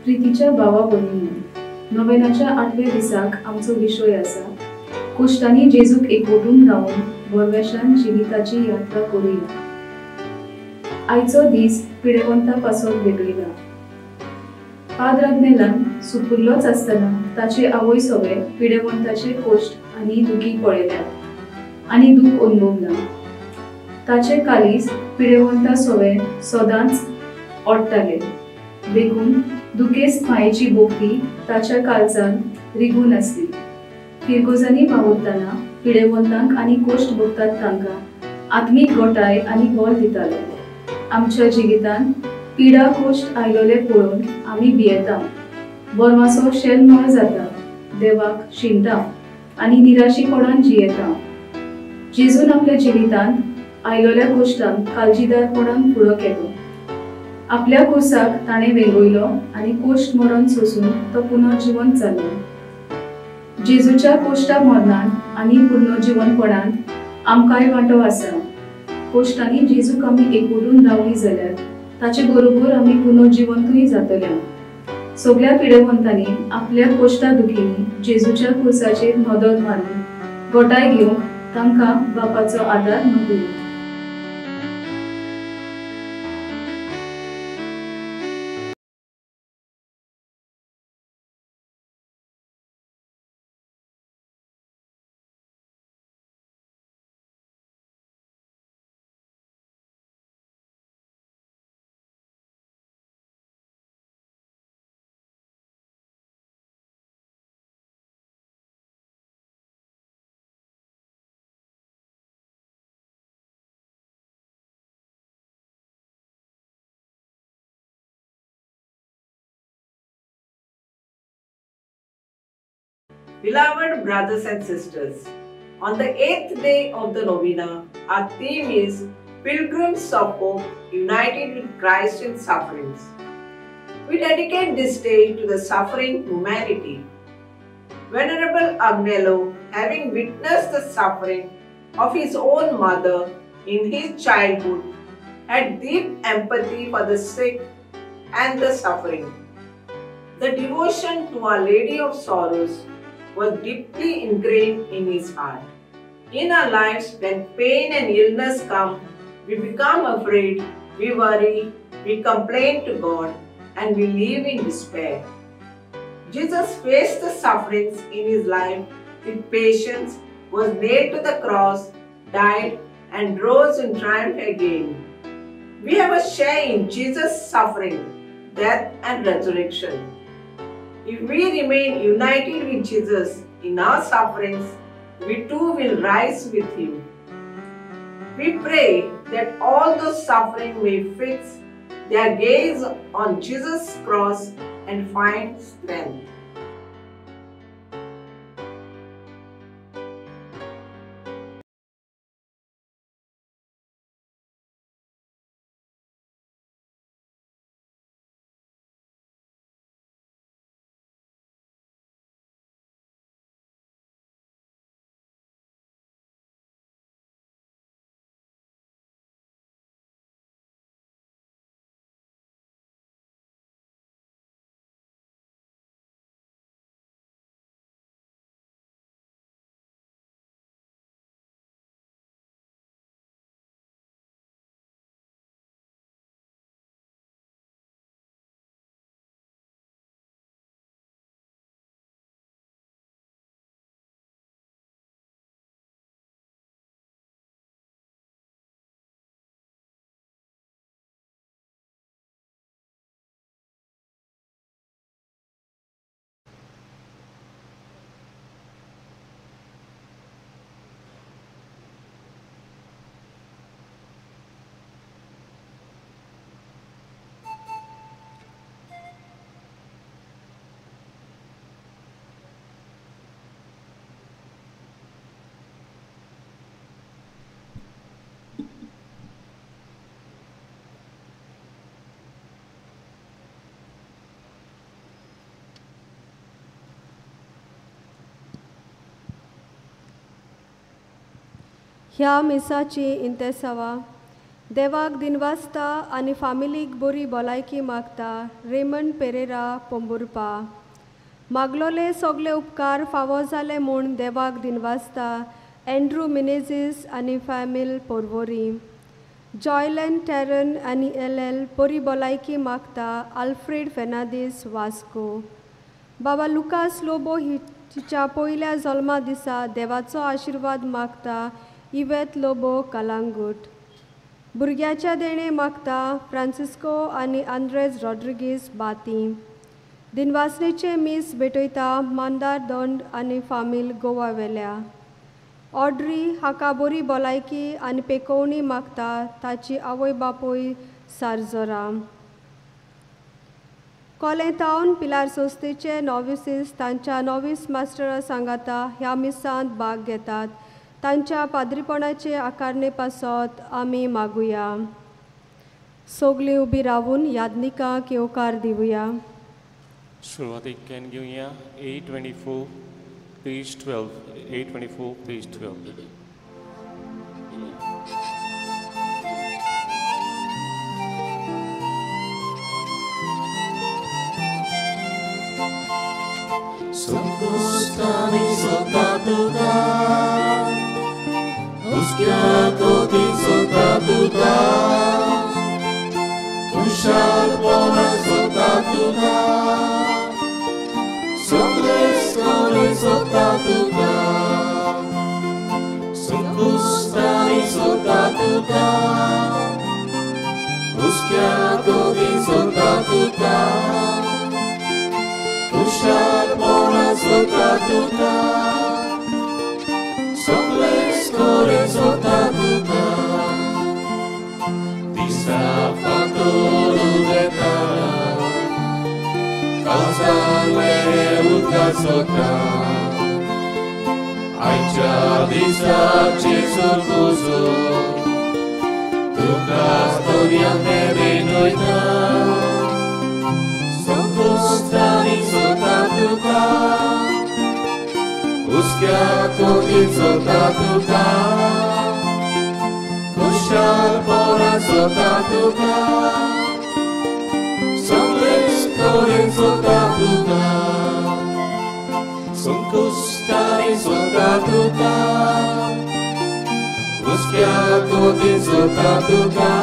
प्रितीच्या भावा भयणींनो, नोवेनाच्या आठव्या दिसाक आमचो विशय आसा कोश्टांनी जेजूक एकवटून रावन बोरवेशान जिविताची यात्रा करुया। आयचो दीस पिडेवंता पासून वेगळिला। पाद्र आग्नेलान सुपुल्लोच आसतना ताचे आवय सोवे पिडेवंताचे कोश्ट आनी दुखी पळयल्यात आनी दूख अनुभवला। ताचे कालीज पिडेवंता सोवे सदांच ओडटाले, देखून दुखेस्त मायेची भोक्ती ताच्या काळजांत रिगून आसली। फिरगोजांनी वावुरतना पिडेवंतांक आनी कोश्ट भोगतात तांकां आत्मीक गोटाय आनी बळ दितालो। आमच्या जिवितांत पिडा कोश्ट आयलोले पळोवन आमी भियेता, बोरमासो शेलमळ जाता, देवाक शिणटा आनी निराशीपणान जियेता। जेजून आपल्या जिवितांत आयलोल्या कोश्टांक काळजीदारपणान फुडो केलो। आपल्या कोसाक ताणें वेंगयलो आनी कोश्ट मरण सोसून तो पुनर्जिवंत जालो। जेजूच्या कोश्टा मरणान आनी पुनर्जिवंतपणान आमकांय वांटो आसा। कोश्टांनी जेजूक आमी एकवटून रावली जाल्यार ताचे बरोबर आमी पुनर्जिवंतूय जातले। सगळ्या पिडेवंतांनी आपल्या कोश्टा दुखींनी जेजूच्या कुर्साचेर नदर मारून गोटाय घेवंक तांकां बापाचो आदार मागुया। Beloved brothers and sisters, on the 8th day of the novena, our theme is Pilgrims of Hope United with Christ in Sufferings. We dedicate this day to the suffering humanity. Venerable Agnello, having witnessed the suffering of his own mother in his childhood, had deep empathy for the sick and the suffering. The devotion to Our Lady of Sorrows was deeply ingrained in his heart. In our lives, when pain and illness come, we become afraid, we worry, we complain to God, and we live in despair. Jesus faced the sufferings in his life with patience, was nailed to the cross, died, and rose in triumph again. We have a share in Jesus' suffering, death, and resurrection. If we remain united with Jesus in our sufferings, we too will rise with him. We pray that all those suffering may fix their gaze on Jesus' cross and find strength. ह्या मिसाची इंतेसावा देवाक दिनवासता आनी फामिलीक बरी भलायकी मागता Raymond Pereira Pomburpa. मागलोले सगळे उपकार फावो जाले म्हूण देवाक दिनवासता एंड्रू मिनेझीस आनी फॅमिल पोरवोरी. जॉयलन टेरन आनी एल एल बरी भलायकी मागता आल्फ्रेड फेर्नांदीस वास्को. बाबा लुकास लोबो हिच्या पयल्या जल्मा दिसा देवाचो आशिर्वाद मागता इवेत लोबो कलांगूट. भुरग्याच्या देणें मागता फ्रांसिस्को आनी आंद्रेज रॉड्रिगीस बाती. दिनवासनेचें मीस भेटयता मांदार दोंड आनी फामील गोवा वेल्या. ऑड्री हाका बरी भलायकी आनी पेकोवणी मागता ताची आवय बापूय सारजोरा. कोलें पिलार संस्थेचे नॉविसीस तांच्या नॉवीस मास्टरा सांगाता ह्या मिसांत भाग घेतात. तांच्या पाद्रीपणाचे आकारणे पासत आमी मागुया. सगळीं उबी रावून यादनिकाक येवकार दिवया. सुरवातीक can घेवया 824 page 12. 824 page 12. संकश्टांनी सोदता तुका, हुस्क्या कोती सोदता तुका, खुशालपणान सोदता तुका, सगळेच कडेन सोदता तुका, संकश्टांनी सोदता तुका, हुस्क्या कोती सोदता तुका, खुशालपणान सोदता तुका, सगळेच कडेन सोदता तुका. दिसा फातर उदेता, काळजांतलें उदका सोदता, आयच्या दिसा जेजू कुजो तुका स्तोर्यांत भेटयता. संकश्टांनी सोदता तुका, हुस्क्या कोती सोदता तुका, खुशालपणान सोदता तुका, सगळेच कडेन सोदता तुका, संकश्टांनी सोदता तुका, हुस्क्या कोती सोदता तुका,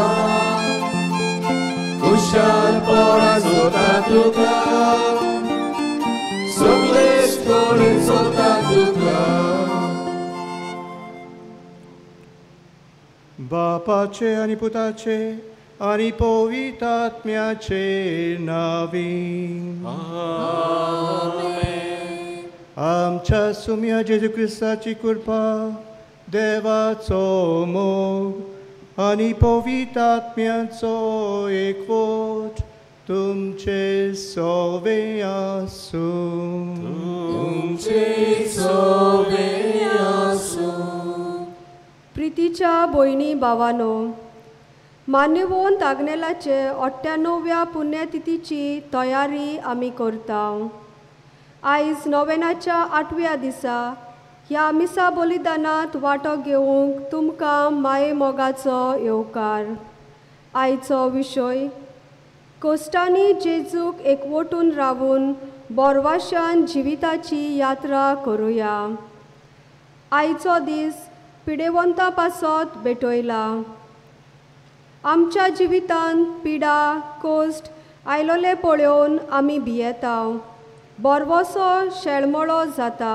खुशालपणान सोदता तुका, सगळेच कडेन सोदता तुका. बापाचे आनी पुताचे आनी पवित्र आत्म्याचे नांवी. आमेन. आमच्या सुम्या जेजू क्रिस्ताची कृपा, देवाचो मोग आनी पवित्र आत्म्याचो एकवट तुमचे सोवे आसूं. तुमचे सोवे आसूं. प्रितीच्या भयणी भावानो, मान्यवंत आग्नेलाचे 98व्या पुण्यतिथीची तयारी आमी करता. आयज नोवेनाच्या 8व्या दिसा ह्या मिसा बलिदानांत वांटो घेवंक तुमकां माये मोगाचो येवकार. आयचो विशय कोश्टांनी जेजूक एकवटून रावून बोरवाशान जिविताची यात्रा करुया. आयचो दीस पिडेवंता पासत भेटयला. आमच्या जिवितांत पिडा कोश्ट आयलोले पळोवन आमी भियेता, बोरवसो शेळमळो जाता,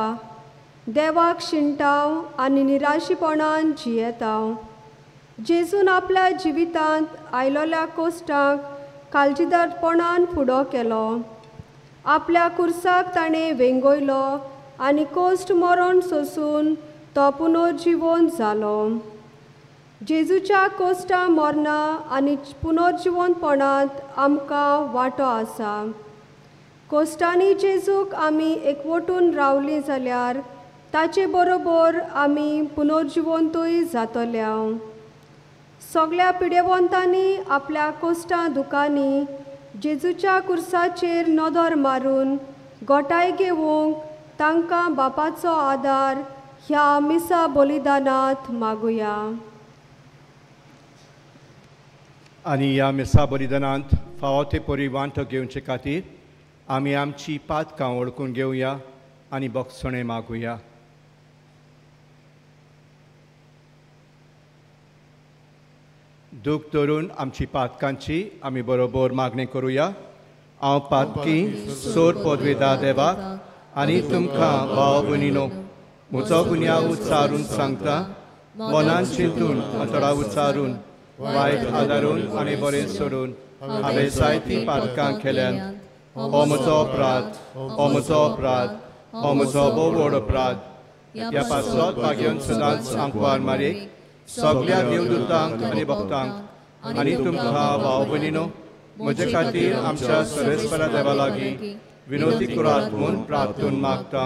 देवाक शिणटाव आनी निराशीपणान जियेता. जेजून आपल्या जिवितांत आयलोल्या कोश्टांक काळजीदारपणान फुडो केलो. आपल्या कुर्साक ताणें वेंगयलो आनी कोश्ट मरण सोसून तो पुनर्जिवन जालो. जेजूच्या कोश्टा मरणा आनी पुनर्जिवनपणांत आमकां वांटो आसा. कोश्टांनी जेजूक आमी एकवटून रावलीं जाल्यार ताचे बरोबर आमी पुनर्जिवंतूय जातल्या. सगळ्या पिडेवंतांनी आपल्या कोश्टां दुकांनी जेजूच्या कुर्साचेर नदर मारून गोटाय घेवंक तांकां बापाचो आदार ह्या मिसा बलिदानांत मागुया. आनी ह्या मिसा बलिदानांत फावो ते परी वांटो घेवचे खातीर आमी आमची पातकां वळखून घेवया आनी बक्षणें मागुया. दूख धरून आमची पातकांची आमी बरोबर मागणी करुया. हांव पातकी सोर पदवेदा देवाक आनी तुमकां भाव भयणीनो म्हजो गुन्यांव उच्चारून सांगता. मनान चिंतून अतडा उच्चारून वायट आदारून आनी बरें सोडून हांवें जायतीं पातकां केल्यात. हो म्हजो अपराध, हो म्हजो अपराध, हो म्हजो भोव व्हड अपराध. ह्या पासत भाग्यान सदांच आंकवार मारीक सगळ्या देवदूतांक आनी भक्तांक आनी तुमकां भाव भयणीनो म्हजे खातीर आमच्या सर्वेस्परा देवा लागीं विनोदी करात म्हूण प्रार्थून मागता.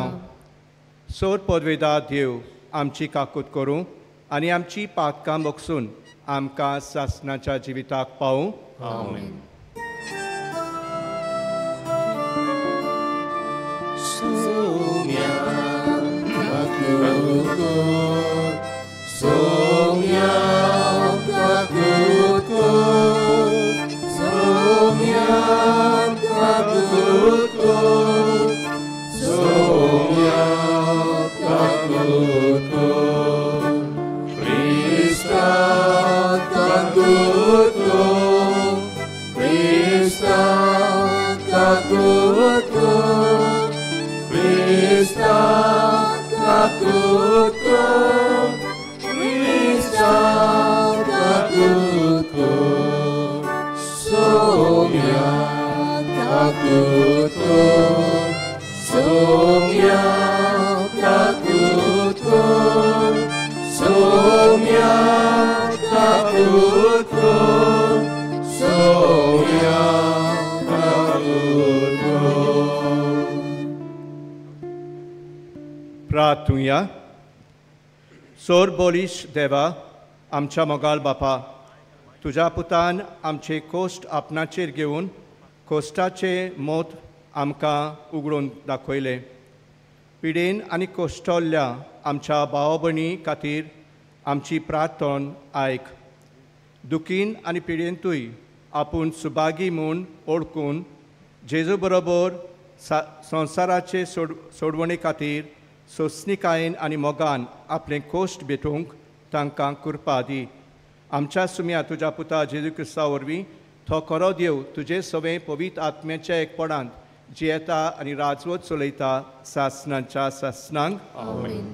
सोर पदवेदा देव आमची काकूत करूं आनी आमची पातकां बगसून आमकां सासणाच्या जिविताक पावूं. आमेन. प्रार्थुया. सोर बोलीश देवा आमच्या मोगाळ बापा, तुज्या पुतान आमचे कोश्ट आपणाचेर घेवन कोश्टाचे मोत आमकां उगडून दाखयलें. पिडेन आनी कोश्टल्ल्या आमच्या भाव भयणी खातीर आमची प्रार्थन आयक. दुखीन आनी पिडेंतूय आपूण सुभागी म्हूण ओळखून जेजू बरोबर संवसाराचे सोडवणे खातीर सोंसणीकायेन आनी मोगान आपलें कोश्ट भेटोवंक तांकां कृपा दी. आमच्या सुम्या तुज्या पुता जेजू क्रिस्ता वरवीं तो खरो देव तुजे सवें पवित्र आत्म्याच्या एकपणांत जियेता आनी राजवत चलयता सासणाच्या सासणांक. आमेन.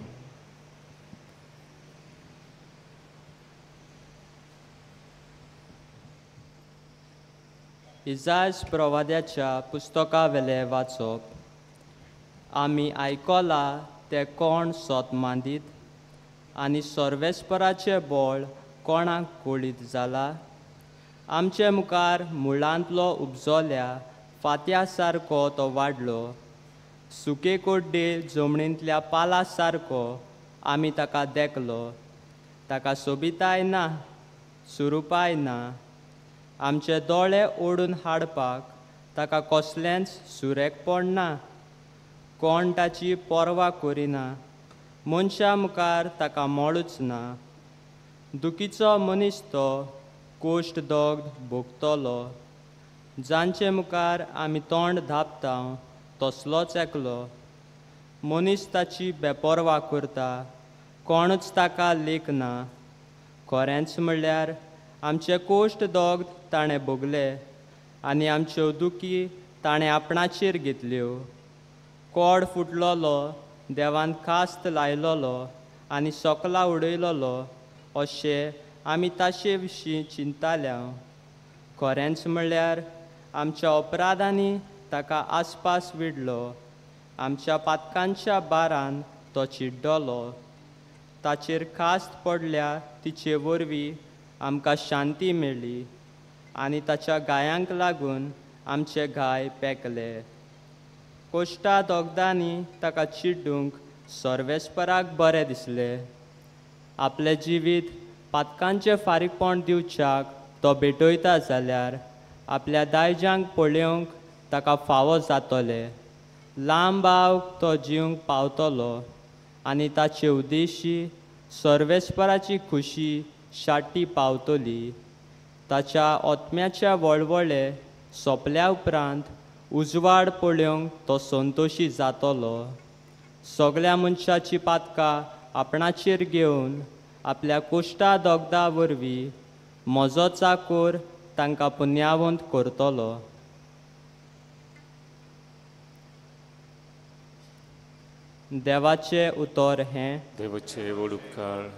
इजायज प्रवाद्याच्या पुस्तकावेलें वाचप. आमी आयकलां तें कोण सोत मांदीत आनी सर्वेस्पराचें बळ कोणाक कळीत जाला? आमचे मुखार मुळांतलो उपजोल्या फांत्या सारको तो वाडलो, सुके कोड्डे जमणींतल्या पाला सारको आमी ताका देखलो. ताका सोबिताय ना, सुरुपाय ना, आमचे दोळे ओडून हाडपाक ताका कसलेंच सुरेकपण ना. कोण ताची पर्वा करिना, मनशां मुखार ताका मोळूच ना. दुखीचो मनीस तो कोश्ट दोग भोगतलो, जांचे मुखार आमी तोंड धांपता तसलोच एकलो. मनीस ताची बेपर्वा करता, कोणूच ताका लेखना. खरेंच म्हणल्यार आमचे कोश्ट दोग ताणें भोगले आनी आमच्यो दुखी ताणें आपणाचेर घेतल्यो. कोड फुटलोलो देवान खास्त लायलोलो आनी सोकला उडयलोलो अशें आमी ताचे विशीं चिंताल्या. खरेंच म्हणल्यार आमच्या अपराधांनी ताका आसपास विडलो, आमच्या पातकांच्या बारान तो चिड्डलो. ताचेर खास्त पडल्या तिचे वरवीं आमकां शांती मेळ्ळी आनी ताच्या गायांक लागून आमचे घाय पेकले. कोश्टा दोगदांनी ताका चिड्डूंक सर्वेस्पराक बरें दिसलें. आपलें जिवीत पातकांचें फारीकपण दिवच्याक तो भेटयता जाल्यार आपल्या दायज्यांक पळोवंक ताका फावो जातलें. लांब बाव तो जिवंक पावतलो आनी ताचे उद्देशी सर्वेस्पराची खुशी शाटी पावतली. ताच्या आत्म्याच्या वळवळे सोंपल्या उपरांत उजवाड पळोवंक तो संतोशी जातलो. सगळ्या मनशाची पातकां आपणाचेर घेवन आपल्या कुश्टा दोगदा वरवीं म्हजो चाकोर तांकां पुण्यावंत करतलो. देवाचें उतर हें. देवाचे व्हड उपकार.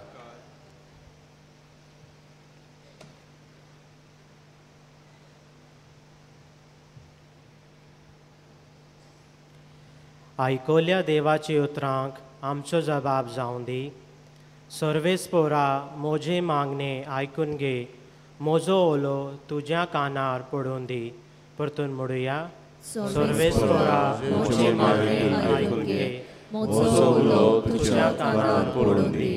आयकोल्या देवाचे उतरांक आमचो जबाब जावं दी. सर्वेस्पोरा म्हजें मागणें आयकून घे, म्हजो उलो तुज्या कानार पडून दी. परतून म्हणुया. सर्वेस्पोरा म्हजें मागणें आयकून घे, म्हजो उलो तुज्या कानार पडून दी.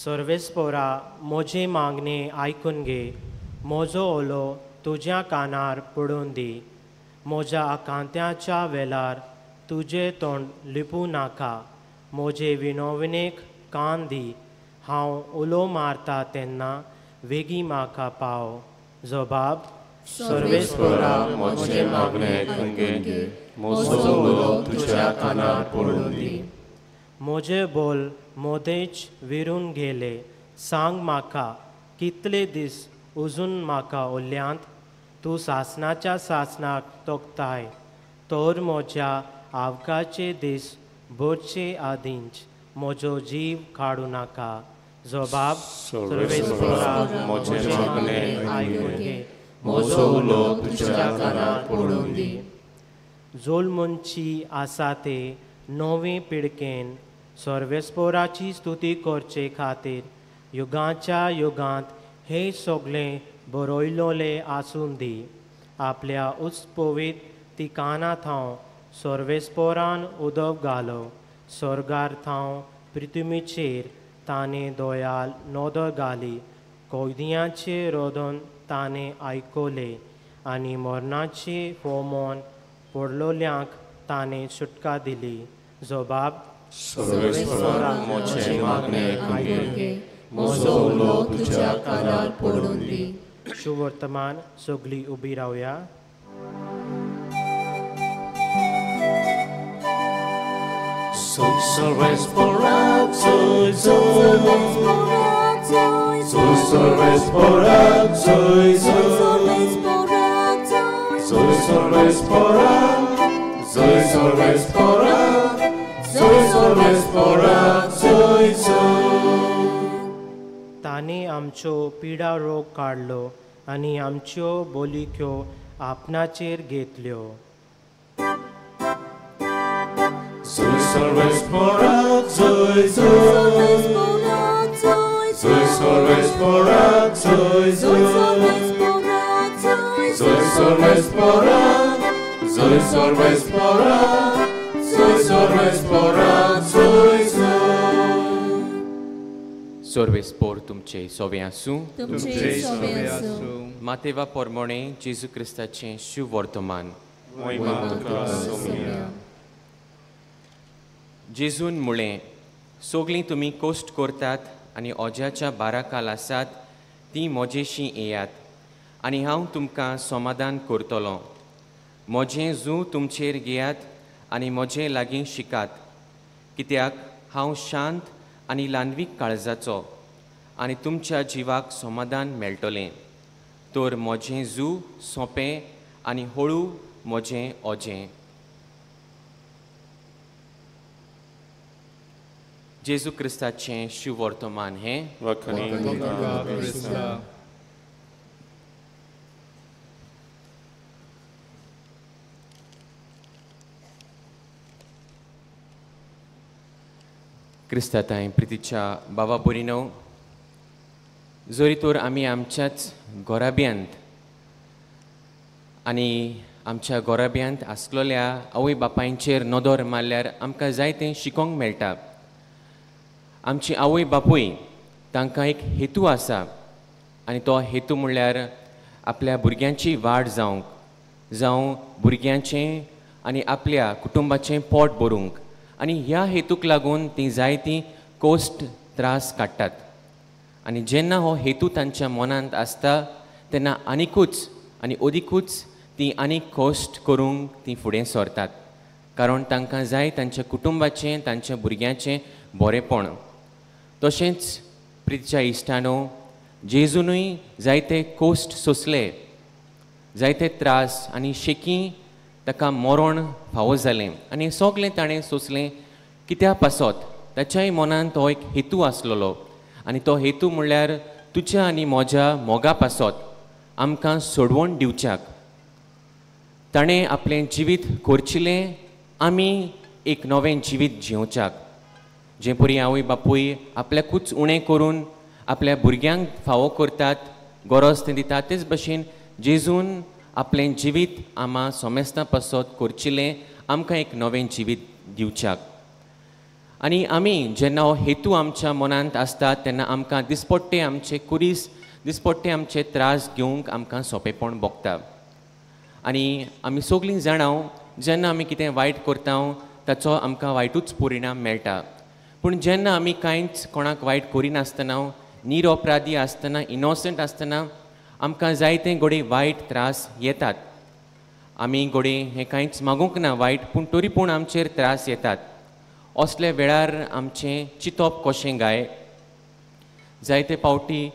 सर्वेस्पोरा म्हजें मागणें आयकून घे, म्हजो उलो तुज्या कानार पडून दी. म्हज्या आकांत्याच्या वेलार तुजें तोंड लिपूं नाका, म्हजे विनवणेक कान दी. हांव उलो मारता तेन्ना वेगीं म्हाका पाव. जबाब. सर्वेस्पोरा म्हजें मागणें आयकून घे, म्हजो उलो तुज्या कानार पडून दी. म्हजें बोल मोदेच विरून गेले, सांग म्हाका कितले दीस अजून म्हाका उल्ल्यांत. तूं सासणाच्या सासणाक तोखताय, तर म्हज्या आवकाचे दीस भरचे आदींच म्हजो जीव काडूं नाका. जबाब. सर्वेस्पोरा म्हजें मागणें आयकून घे, म्हजो उलो तुज्या कानार पडून दी. जोलमनची आसा ते नवे पिळगेन सर्वेस्पोराची स्तुती करचे खातीर युगाच्या युगांत हें सगळें बरयलोलें आसूं दी. आपल्या उत्सपवीत तिकाना थावन सर्वेस्पोरान उदक घालो, स्वर्गार थावन पृथ्वीचेर ताणें दोयाल नदर घाली. कैदियांचें रोदन ताणें आयकलें आनी मरणाचे फोमोन पडलोल्यांक ताणें सुटका दिली. जबाब. सर्वेस्पोरा म्हजें मागणें आयकून घे, म्हजो उलो तुज्या कानार पडून दी. शुवर्तमान. सगळीं उबी रावया. Soy soy soy soy soy soy soy soy. ताणें आमच्यो पिडा रोग काडलो आनी आमच्यो बोलिक्यो आपणाचेर घेतल्यो. Soy सर्वेस्पोरा soy soy soy सर्वेस्पोरा soy soy soy सर्वेस्पोरा soy सर्वेस्पोरा soy सर्वेस्पोरा soy soy. सर्वेस्पोर तुमचे सोवे आसूं. तुमचे सोवे आसूं. मातेवा पोरमोणे जेजू क्रिस्ताचें शुवर्तमान. जेजून म्हळें, सगळीं तुमी कोश्ट करतात आनी ओज्याच्या बाराकाल आसात तीं म्हजेशी येयात आनी हांव तुमकां समाधान करतलो. म्हजें जू तुमचेर घेयात आनी म्हजे लागीं शिकात, कित्याक हांव शांत आनी ल्हानवीक काळजाचो आनी तुमच्या जिवाक समाधान मेळटलें. तर म्हजें जू सोंपें आनी हळू म्हजें ओजें. जेजू क्रिस्ताचें शुवर्तमान हें. क्रिस्ता तांय प्रितीच्या बाबा भयणीनो, जरी तर आमी आमच्याच घराब्यांत आनी आमच्या घराब्यांत आसलेल्या आवय बापायंचेर नदर मारल्यार आमकां जायतें शिकोंक मेळटा. आमची आवय बापूय तांकां एक हेतू आसा आनी तो हेतू म्हणल्यार आपल्या भुरग्यांची वाड जावंक, जावं भुरग्यांचें आनी आपल्या कुटुंबाचें पोट भरूंक, आनी ह्या हेतूक लागून तीं जायतीं कोश्ट त्रास काडटात. आनी जेन्ना हो हेतू तांच्या मनांत आसता तेन्ना आनिकूच आनी अदिकूच ती आनीक कश्ट करूंक ती फुडें सरतात, कारण तांकां जाय तांच्या कुटुंबाचें, तांच्या भुरग्यांचें बरेंपण. तशेंच प्रितीच्या इश्टानो, जेजूनूय जायते कश्ट सोंसले, जायते त्रास आनी शेकी ताका मरण फावो जालें आनी सगलें ताणें सोंसलें कित्या पासत? ताच्याय मनांत तो एक हेतू आसलेलो आनी तो हेतू म्हणल्यार तुज्या आनी म्हज्या मोगा पासत आमकां सोडवण दिवच्याक ताणें आपलें जिवीत करचिलें, आमी एक नवें जिवीत जियोवच्याक. जे परी आवय बापूय आपल्याकूच उणें करून आपल्या भुरग्यांक फावो करतात, गरज तें दितात, तेच भशेन जेजून आपलें जिवीत आमा सोमेस्तां पासत करचिलें, आमकां एक नवें जिवीत दिवच्याक. आनी आमी जेन्ना हो हेतू आमच्या मनांत आसता तेन्ना आमकां दिसपट्टे आमचे कुरीस, दिसपट्टे आमचे त्रास घेवंक आमकां सोंपेपण भोगता. आनी आमी सगळीं जाणां जेन्ना आमी कितें वायट करता ताचो आमकां वायटूच परिणाम मेळटा, पूण जेन्ना आमी कांयच कोणाक वायट करिनासतना, निरपराधी आसतना, इनोसंट आसतना आमकां जायते घडये वायट त्रास येतात. आमी घडये हें कांयच मागूंक ना वायट, पूण तरी पूण आमचेर त्रास येतात. असल्या वेळार आमचें चिंतप कशें गाय? जायते पावटी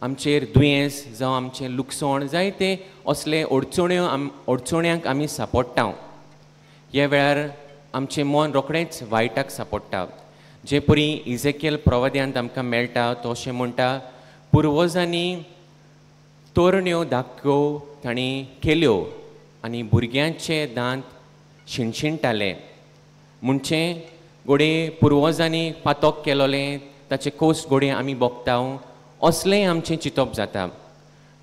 आमचेर दुयेंस जावं आमचें लुकसाण, जायते असले अडचण्यो अडचण्यांक आमी सापडटा. ह्या वेळार आमचें मन रोखडेंच वायटाक सापडटा. जे परी इजेकेल प्रवाद्यांत आमकां मेळटा, तो अशें म्हणटा, पुर्वजांनी तरण्यो धाक्यो तांणी केल्यो आनी भुरग्यांचे दांत शिणशिणटाले. म्हणचे घडये पुर्वजांनी पातक केलोलें ताचे कोस घडये आमी भोगता, असलेंय आमचें चिंतप जाता.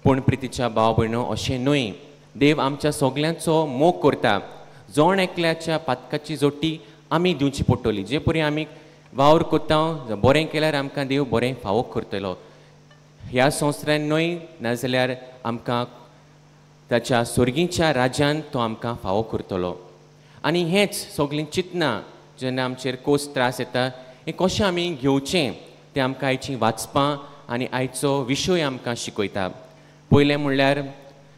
पूण प्रितीच्या भाव भयणो, अशें न्हय. देव आमच्या सगल्यांचो मोग करता. जण एकल्याच्या पातकाची जोटी आमी दिवची पडटली. जे परी आमी वावर करता, बरें केल्यार आमकां देव बरें फावो करतलो. ह्या संवसारान न्हय, नाजाल्यार आमकां ताच्या सर्गीच्या राज्यांत तो आमकां फावो करतलो. आनी हेंच सगळीं चिंतना जेन्ना आमचेर कोस त्रास येता, हें कशें आमी घेवचें तें आमकां आयचीं वाचपां आनी आयचो विशय आमकां शिकयता. पयलें म्हणल्यार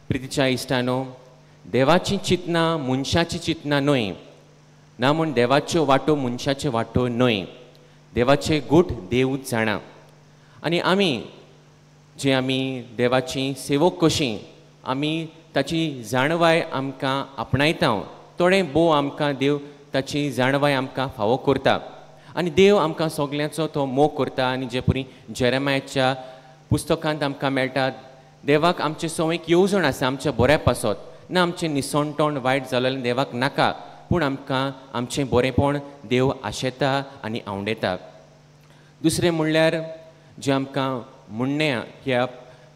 प्रितीच्या इश्टानो, देवाचीं चिंतनां मनशाचीं चिंतनां न्हय, ना म्हूण देवाच्यो वाटो मनशाच्यो वाटो न्हय. देवाचे गूट देवूच जाणा. आनी आमी जे आमी देवाची सेवक कशी आमी ताची जाणवाय आमकां आपणायता, थोडें भोव आमकां देव ताची जाणवाय आमकां फावो करता आनी देव आमकां सगल्यांचो तो मोग करता. आनी जे परी जेरेमायाच्या पुस्तकांत आमकां मेळटा, देवाक आमचे सवंय एक येवजण आसा आमच्या बऱ्या पासत. ना आमचें निसणटण वायट जालें देवाक नाका, पूण आमकां आमचें बरेंपण देव आशेता आनी आवडेता. दुसरें म्हणल्यार जें आमकां म्हणणें ह्या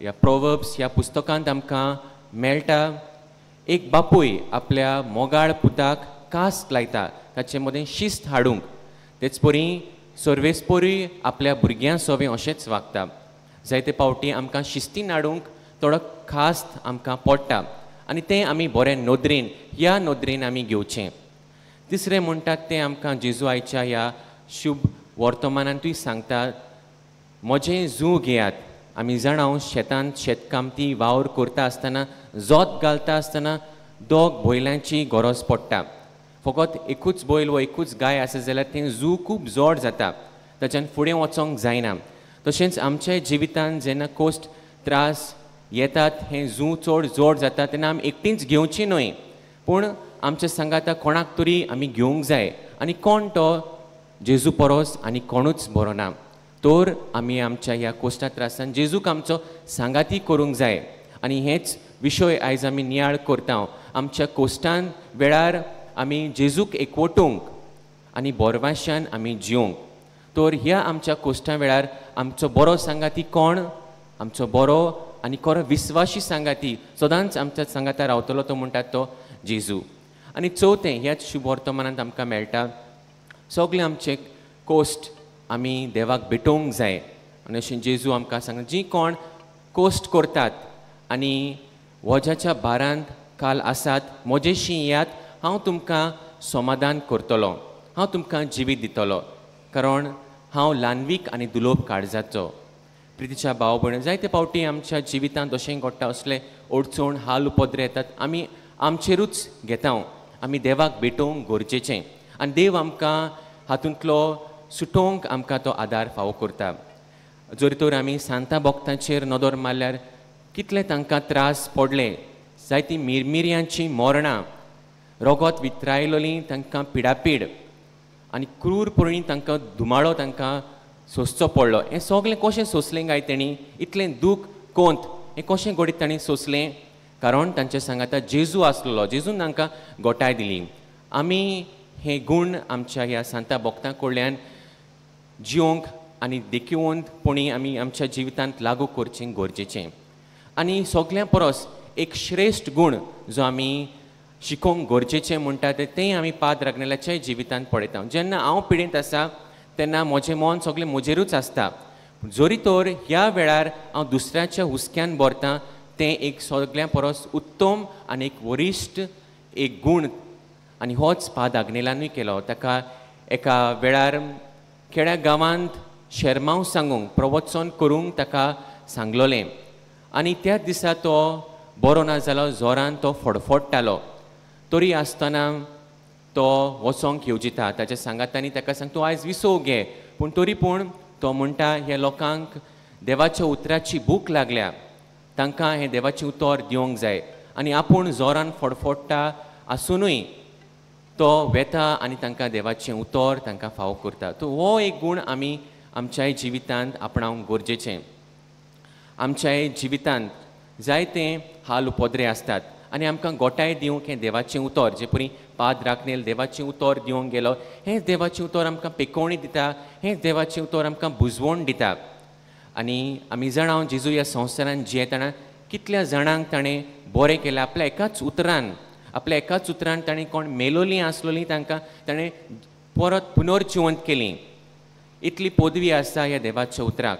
ह्या प्रोवर्ब्स ह्या पुस्तकांत आमकां मेळटा, एक बापूय आपल्या मोगाळ पुताक कास्ट लायता ताचे मदें शिस्त हाडूंक. तेच परी सर्वेस्पोरूय आपल्या भुरग्यां सोवें अशेंच वागता. जायते पावटी आमकां शिस्तीन हाडूंक थोडो खास्त आमकां पडटा आनी तें आमी बरें नदरेन, ह्या नदरेन आमी घेवचें. तिसरें म्हणटात तें आमकां जेजू आयच्या ह्या शुभ वर्तमानांतूय सांगता, म्हजें जू घेयात. आमी जाणां शेतांत शेतकामती वावर करता आसतना, जोत घालता आसतना दोग बैलांची गरज पडटा. फकत एकूच बैल वा एकूच गाय आसा जाल्यार तें जू खूब जड जाता, ताच्यान फुडें वचोंक जायना. तशेंच आमच्या जिवितांत जेन्ना कश्ट त्रास येतात, हें जू चड जड जाता तेन्ना आमी एकटींच घेवची न्हय, पूण आमच्या सांगाता कोणाक तरी आमी घेवंक जाय. आनी कोण तो? जेजू परोस आनी कोणूच बरो ना. तर आमी आमच्या ह्या कोश्टा त्रासान जेजूक आमचो सांगाती करूंक जाय. आनी हेच विशय आयज आमी नियाळ करता. आमच्या कोश्टान वेळार आमी जेजूक एकवटूंक आनी बोरवाशान आमी जिवंक. तर ह्या आमच्या कोश्टा वेळार आमचो बरो सांगाती कोण? आमचो बरो आनी खरो विस्वाशी सांगाती सदांच आमच्या सांगाता रावतलो, तो म्हणटात तो जेजू. आनी चवथें ह्याच शुभ वर्तमानांत आमकां मेळटा, सगळे आमचे कोश्ट आमी देवाक भेटोवंक जाय. आनी अशें जेजू आमकां सांगता, जी कोण कोश्ट करतात आनी वज्याच्या भारांत काल आसात, म्हजेशी येयात, हांव तुमकां समाधान करतलो, हांव तुमकां जिवीत दितलो, कारण हांव ल्हानवीक आनी दुलोब काळजाचो. प्रितीच्या भाव भयण, जायते फावटी आमच्या जिवितांत अशें घडटा, असले अडचण हाल उपद्रे येतात, आमी आमचेरूच घेता. आमी देवाक भेटोवंक गरजेचें आनी देव आमकां हातूंतलो सुटोवंक आमकां तो आदार फावो करता. जर तर आमी सांता भक्तांचेर नदर मारल्यार कितले तांकां त्रास पडले, जायतीं मिरमिरयांचीं मरणां, रगत वितरायलोलीं तांकां पिडापीड आनी क्रूरपणी तांकां धुमाळो तांकां सोंसचो पडलो. हें सगळें कशें सोंसलें काय तेणी? इतलें दूख कोंत हें कशें घडीत तांणी सोंसलें? कारण तांचे सांगाता जेजू आसलेलो, जेजून तांकां गोटाय दिली. आमी हे गूण आमच्या ह्या सांता भक्तां कडल्यान जिवंक आनी देखिवंतपणी आमी आमच्या जिवितांत लागू करचें गरजेचें. आनी सगळ्यां परस एक श्रेश्ठ गूण जो आमी शिकोवंक गरजेचें म्हणटा तें आमी पाद्र आग्नेलाच्याय जिवितांत पळयता. जेन्ना हांव पिडेंत आसा तेन्ना म्हजें मन सगळें म्हजेरूच आसता, जरी तर ह्या वेळार हांव दुसऱ्याच्या हुस्क्यान भरता, तें एक सगळ्यां परस उत्तम आनी एक वरिश्ठ एक गूण. आनी होच पाद्र आग्नेलानूय केलो. ताका एका वेळार खेड्या गांवांत शेरमांव सांगूंक, प्रवचन करूंक ताका सांगलोलें आनी त्याच दिसा तो बरो ना जालो, जोरान तो फडफडटालो. तरी आसतना तो वचोंक येवजिता. ताच्या सांगातांनी ताका सांग, तूं आयज विसव घे, पूण तरी पूण तो म्हणटा ह्या लोकांक देवाच्या उतराची भूक लागल्या, तांकां हें देवाचें उतर दिवंक जाय. आनी आपूण जोरान फडफडटा आसुनूय तो वेता आनी तांकां देवाचें उतर तांकां फावो करता. तो हो एक गूण आमी आमच्याय जिवितांत आपणावंक गरजेचें. आमच्याय जिवितांत जायते हाल उपद्रे आसतात आनी आमकां गोटाय दिवंक हें देवाचें उतर, जे परी पाद्र आग्नेल देवाचें उतर दिवंक गेलो, हें देवाचें उतर आमकां पेकोवणी दिता, हें देवाचें उतर आमकां बुजवण दिता. आनी आमी जाणां जेजू ह्या संवसारांत जियेतना कितल्या जाणांक ताणें बरें केलें आपल्या एकाच उतरान. आपल्या एकाच उतरान ताणें कोण मेलोलीं आसलोलीं तांकां ताणें परत पुनर्जिवंत केलीं. इतली पदवी आसा ह्या देवाच्या उतराक.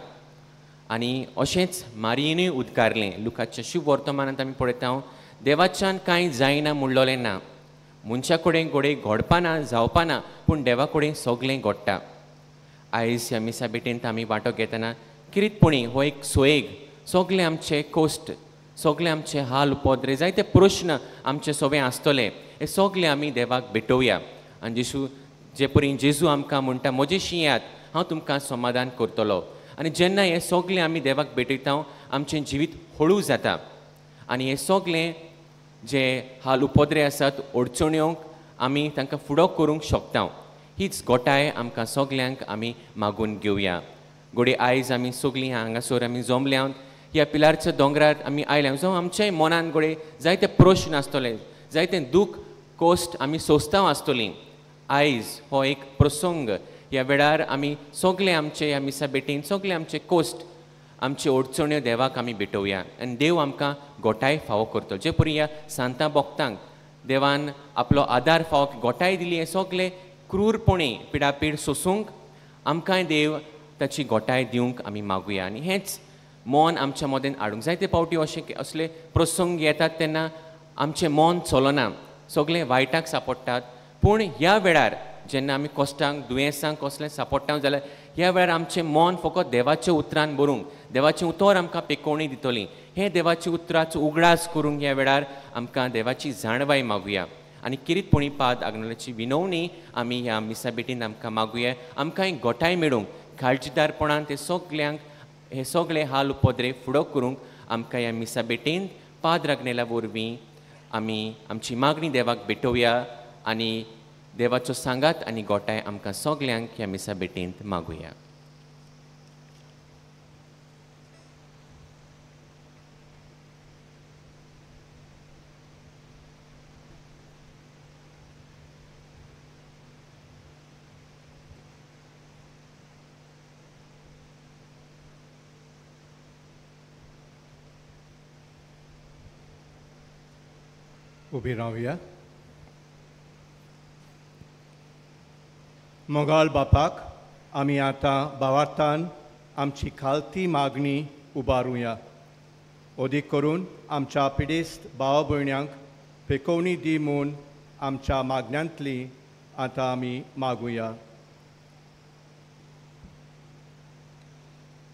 आनी अशेंच मारियेनूय उद्गारलें. लुकाच्या शुभ वर्तमानांत आमी पळयता, देवाच्यान कांय जायना म्हणलोलें ना, मनशा कडेन घडये घडपाना जावपाना, पूण देवा कडेन सगळें घडटा. आयज ह्या मिसा भेटेंत आमी वांटो घेतना किरीतपणी हो एक सोयेग, सगळे आमचे कोश्ट, सगळे आमचे हाल उपद्रे, जायते प्रश्न आमचे सगळे आसतले, हे सगळे आमी देवाक भेटोवया. आनी जेजू जे परी जेजू आमकां म्हणटा, म्हजेशी येयात, हांव तुमकां समाधान करतलो. आनी जेन्ना हें सगळें आमी देवाक भेटयता आमचें जिवीत हळू जाता आनी हें सगळें जे हाल उपद्रे आसात अडचण्योंक आमी तांकां फुडो करूंक शकता. हीच गोटाय आमकां सगल्यांक आमी मागून घेवया. घडये आयज आमी सगळीं हांगासर आमी जमल्या ह्या पिलारच्या दोंगरार आमी आयल्या, जावं आमच्याय मनान घडये जायते प्रश्न आसतले, जायते दूख कोश्ट आमी सोंसता आसतलीं. आयज हो एक प्रसंग, ह्या वेळार आमी सगळे आमचे ह्या मिसा भेटीन सगळे आमचे कोश्ट, आमच्यो अडचण्यो देवाक आमी भेटोवया आनी देव आमकां गोटाय फावो करतलो. जे परी ह्या सांता भक्तांक देवान आपलो आदार फावो गोटाय दिली, हें सगळे क्रूरपणी पिडापीड सोसूंक आमकांय देव ताची गोटाय दिवंक आमी मागुया. आनी हेंच मन आमच्या मदेन हाडूंक जायते फावटी अशें असले प्रसंग येतात तेन्ना आमचें मन चलना, सगळें वायटाक सापडटात. पूण ह्या वेळार जेन्ना आमी कश्टांक दुयेंसांक कसलें सापडटा जाल्यार ह्या वेळार आमचें मन फकत देवाच्या उतरान भरूंक, देवाचें उतर आमकां पेकोवणी दितली, हें देवाच्या उतराचो उगडास करूंक ह्या वेळार आमकां देवाची जाणवाय मागुया. आनी किरीतपणी पाद आग्नेलाची विनवणी आमी ह्या मिसा भेटीन आमकां मागुया. आमकां एक गोटाय मेळूंक, काळजीदारपणान ते सगल्यांक हे सगळे हाल उपद्रे फुडो करूंक आमकां ह्या मिसा भेटीन पाद्र आग्नेला वरवीं आमी आमची मागणी देवाक भेटोवया आनी देवाचो सांगात आनी गोटाय आमकां सगल्यांक ह्या मिसा भेटींत मागुया. उबी रावया. मोगाळ बापाक आमी आतां भावार्थान आमची खालती मागणी उबारुया. अदीक करून आमच्या पिडेस्त भाव भयण्यांक पेकोवणी दी म्हूण आमच्या मागण्यांतली आतां आमी मागुया.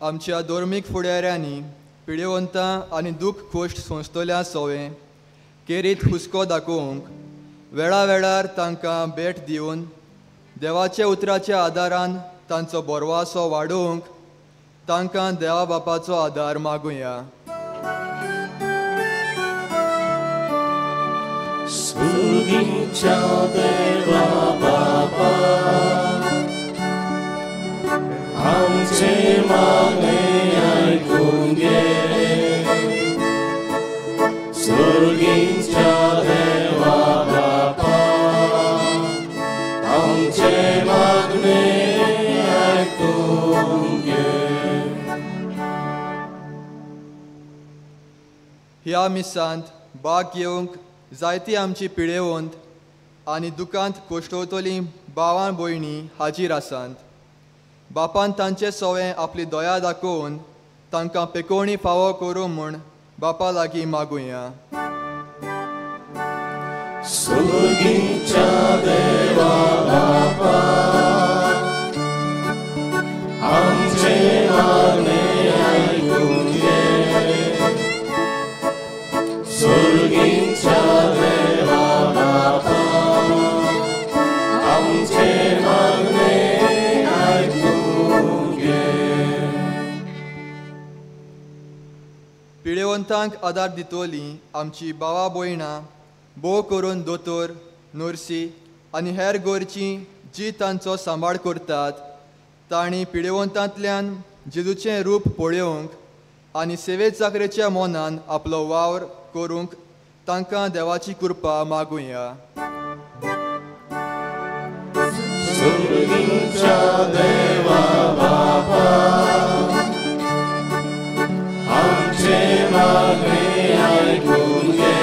आमच्या धर्मीक फुडाऱ्यांनी पिडेवंतां आनी दूख खोश्ट सोंसतल्या सोवे केरीत हुस्को दाखोवंक वेळा वेळार तांकां भेट दिवन देवाच्या उतराच्या आदारान तांचो बोरवासो वाडोवंक तांकां देवा बापाचो आदार मागुया. सुगीच्या देवा बापा आमचे मागणे आयकून घे. सुगीच्या देवा बापा आमचे मागणे आयकून घे. ह्या मिसांत भाग घेवंक जायती आमची पिडेवंत आनी दुकांत कोश्टवतलीं भावां भयणी हाजीर आसात. बापान तांचे सोवे आपली दया दाखोवन तांकां पेकोवणी फावो करूं म्हूण बापा लागीं मागुया. सुगीच्या देवा बापा आमचे मागणे आयकून घे. सुगीच्या देवा बापा आमचे मागणे आयकून घे. पिडेवंतांक आदार दितली आमची भावा भयणां भोव करून दोतोर, नर्सी आनी हेर गोरची जी तांचो सांबाळ करतात तांणी पिडेवंतांतल्यान जेजूचें रूप पळोवंक आनी सेवे चाकरेच्या मनान आपलो वावर करूंक तांकां देवाची कृपा मागुया. सुगीच्या देवा बापा आमचे मागणे आयकून घे.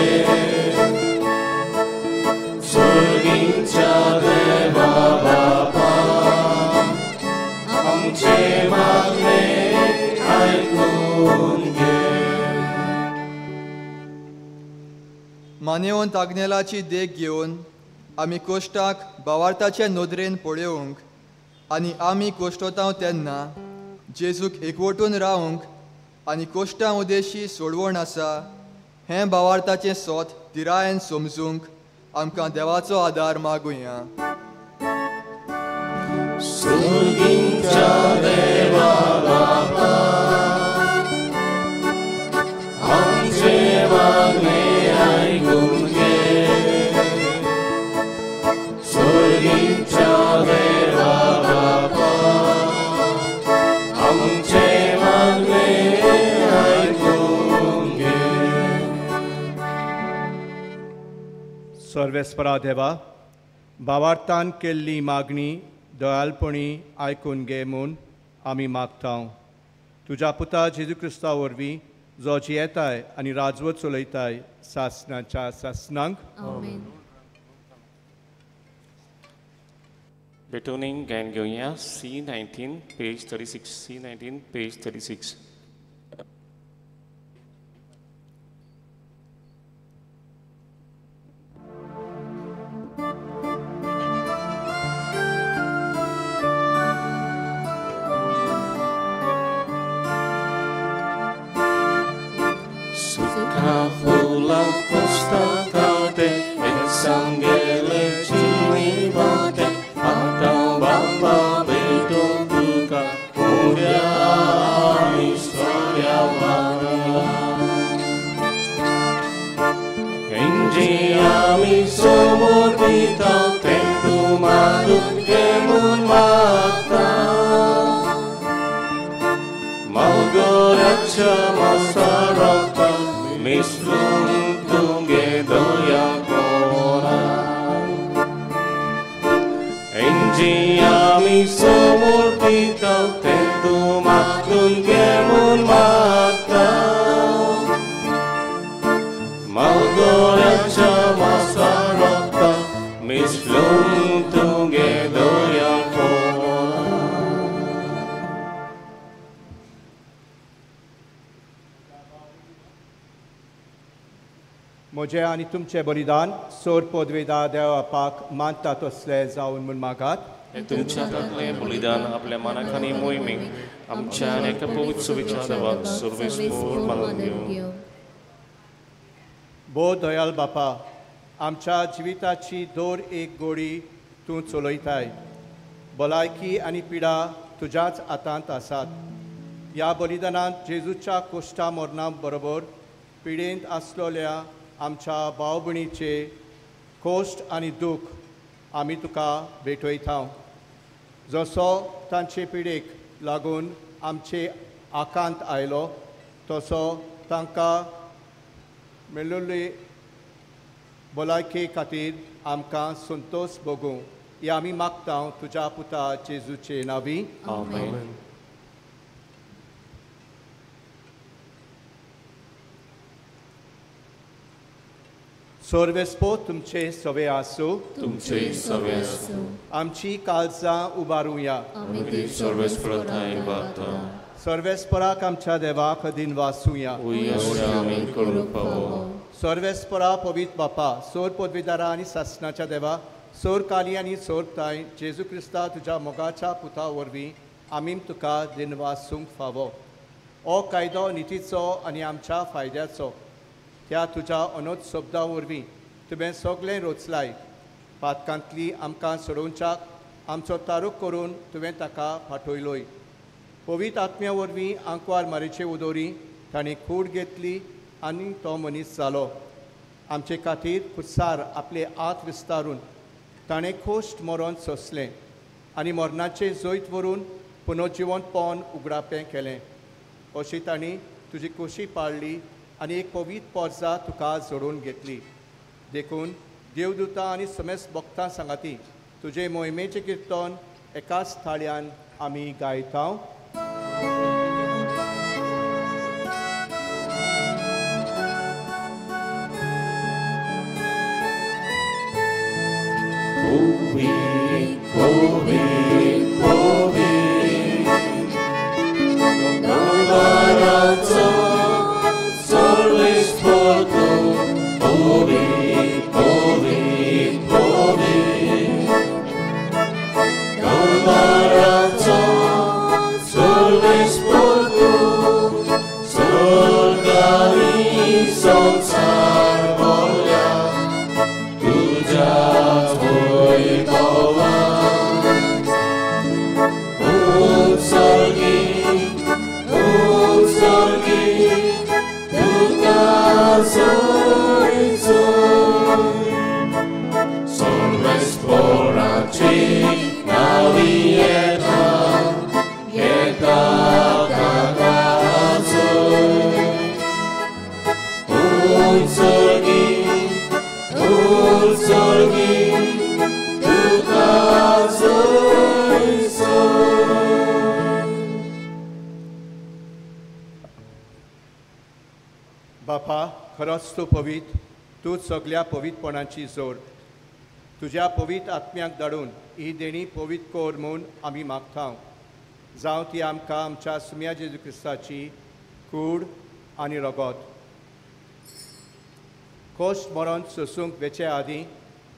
सुगीच्या देवा बापा आमचे मागणे आयकून घे. मानेवंत आग्नेलाची देख घेवन आमी कोश्टाक भावार्थाचे नदरेन पळोवंक आनी आमी कोश्टोतांव तेन्ना जेजूक एकवटून रावंक आनी कोश्टां उदेशी सोडवण आसा हें भावार्थाचें सोत धिरायेन समजूंक आमकां देवाचो आदार मागुया. सुगीच्या देवा बापा आमचे मागणे आयकून घे. सुगीच्या देवा बापा आमचे मागणे आयकून घे. सर्वेस्परा देवा, भावार्थान केल्ली मागणी दयालपणी आयकून घे म्हूण आमी मागता. तुज्या पुता जेजू क्रिस्ता वरवीं जो जियेताय आनी राजवट चलयताय सासणाच्या सासणांक. भेटवणीक गायन घेवया C19 page 36. C19 page 36. Suka fula costatate e sangele cilibate ata baba beto tuka muria mistoria vana. Inji ami somorpita te tu madun gemun mata Malgoracha masarata mislum tunge doya kora. Inji ami somorpita te tu madun gemun mata Malgoracha masarata mislum tunge doya kora. म्हजें आनी तुमचें बलिदान सोर पदवेदा देवापाक मानता तसलें जावन म्हूण मागात. तुमच्या हातांतलें बलिदान आपल्या मनाक आनी मोहिमेक आमच्या एका पवित्र सुविचार देवाक सर्वेस्पोर मानून घेवं. भोव दयाल बापा, आमच्या जिविताची दर एक गोडी तूं चलयताय. भलायकी आनी पिडा तुज्याच हातांत आसात. ह्या बलिदानांत जेजूच्या कोश्टा मरणा बरोबर पिडेंत आसलेल्या आमच्या भाव भयणीचे कोश्ट आनी दूख आमी तुका भेटयता. जसो तांचे पिडेक लागून आमचे आकांत आयलो तसो तांकां मेळिल्ले भलायके खातीर आमकां संतोष भोगूं हे आमी मागता तुज्या पुता जेजूचे नांवी. आमेन. सर्वेस्पो तुमचे सवे आसूं. तुमचे सवे आसूं. आमची काळजां उबारुया. सर्वेस्पराक आमच्या देवाक दिनवासुया. सर्वेस्परा पवित्र बापा, सोर पदवीदारा आनी सासणाच्या देवा, सोर काली आनी सोर ताय जेजू क्रिस्ता तुज्या मोगाच्या पुता वरवीं आमी तुका दिनवासूंक फावो. हो कायदो नितीचो आनी आमच्या फायद्याचो. त्या तुज्या अनोद शब्दा वरवीं तुवें सगळें रोचलाय. पातकांतली आमकां सोडोवच्याक आमचो तारूक करून तुवें ताका फाटयलोय. पवित्र आत्म्या वरवीं आंकवार मारीचे उदोरी ताणें कूड घेतली आनी तो मनीस जालो. आमचे खातीर कुसार आपले हात विस्तारून ताणें खोश्ट मरण सोंसलें आनी मरणाचें जैत व्हरून पुनर्जिवंतपण उगडापें केलें. अशी तांणी तुजी खोशी पाळ्ळी आनी एक पवित्र पोरसा तुका जोडून घेतली. देखून देवदूता आनी समेस्त भक्तां सांगाती तुजे मोहिमेचें किर्तन एकाच थाळ्यान आमी गायता. बापा, खरोच तूं पवित्र, तूं सगल्या पवित्रपणाची जोड. तुज्या पवित्र आत्म्याक धाडून ही देणी पवित्र कर म्हूण आमी मागता. जावं ती आमकां आमच्या सुम्या जेजू क्रिस्ताची कूड आनी रगत. खोश मरण सोसूंक वेचे आदीं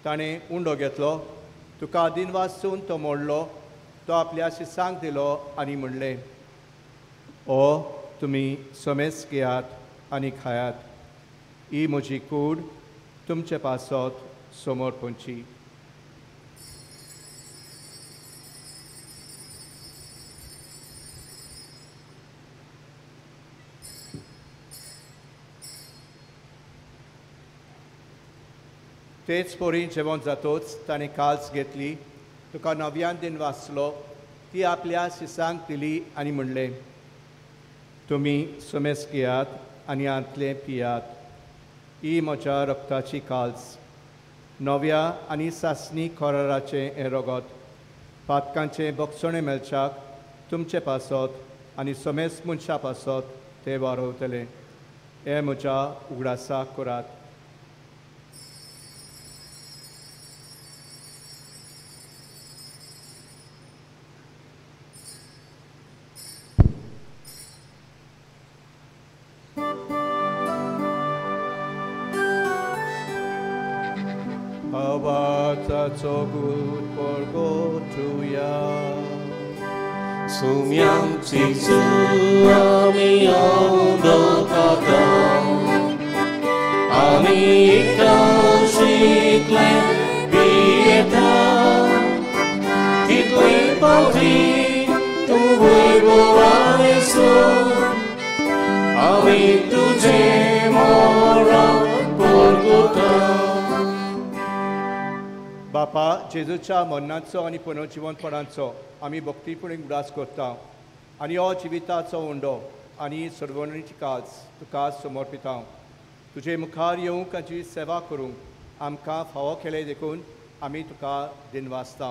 ताणें उंडो घेतलो, तुका दिनवासून तो मोडलो, तो आपल्या शिसांक दिलो आनी म्हणलें, ओ तुमी समेस घेयात आनी खायात, ही म्हजी कूड तुमचे पासत समोर पोंची. तेच परी जेवण जातोच ताणें काल्स घेतली, तुका नव्यान दिन वाचलो, ती आपल्या शिसांक दिली आनी म्हणलें, तुमी समेस घेयात आनी हांतलें पियात, ही म्हज्या रक्ताची काल्स, नव्या आनी सासणी कराराचें हें रगत, पातकांचें बक्षणें मेळच्याक तुमचे पासत आनी समेस मनशां पासत तें वारवतलें. हें म्हज्या उगडासाक करात. सुम्यांची आमी अंदोकाता आमी शिकले पियेता तितले पावटी तूं वैभवानेसो आमी तुझे मोरा परगुता. बापा जेजूच्या मरणाचो आनी पुनर्जिवनपणाचो आमी भक्तीपूर्ण उगडास करता आनी हो जिविताचो उंडो आनी सर्वणीची काज तुका समर्पिता. तुजे मुखार येवंक आनी सेवा करूंक आमकां फावो केले देखून आमी तुका दिनवासता.